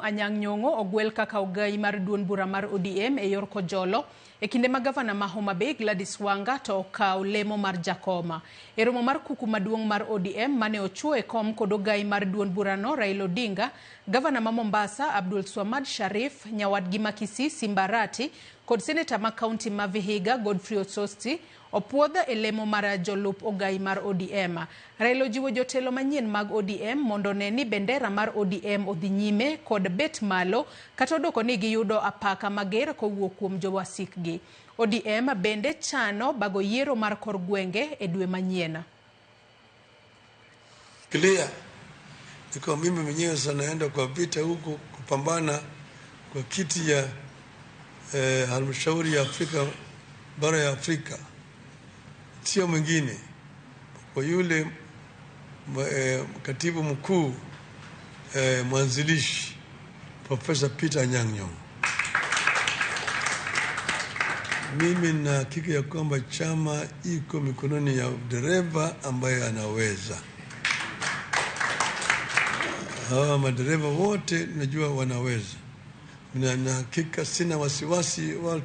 Kisumu, Anyang' Nyong'o ogwel kaka ogai mar duond bura mar ODM e yor kojolo e kinde ma gavana ma Homa Bay Gladys Wanga to okawo lemo mar jakoma. E romo mar kuku maduong' mar ODM mane ochuo e kom kod ogai mar duond burano Raila Odinga, gavana ma Mombasa Abdul Swamad Sharif, nyawadgi ma Kisii Simba Arati kod seneta ma kaunti ma Vihiga Godfrey Osotsi opuodh e lemo mar jolup ogai mar ODM. Raila ojiwo jotelo manyien mag ODM mondo one ni bendera mar ODM odhi nyime kod bet malo kata odoko ni giyudo apaka mager kowuok kuom jowasikgi. ODM bende chano bago yiero mar kor gwenge e dwe manyien. Clear. Niko mimi mwenyewe sasa naenda kwa vita huko kupambana kwa kiti ya halmashauri ya Afrika, bara ya Afrika, sio mwingine kwa yule katibu mkuu mwanzilishi Profesa Peter Anyang' Nyong'o. Mimi na hakika ya kwamba chama iko mikononi ya dereva ambaye anaweza. Hawa madereva wote najua wanaweza, na hakika sina wasiwasi wala.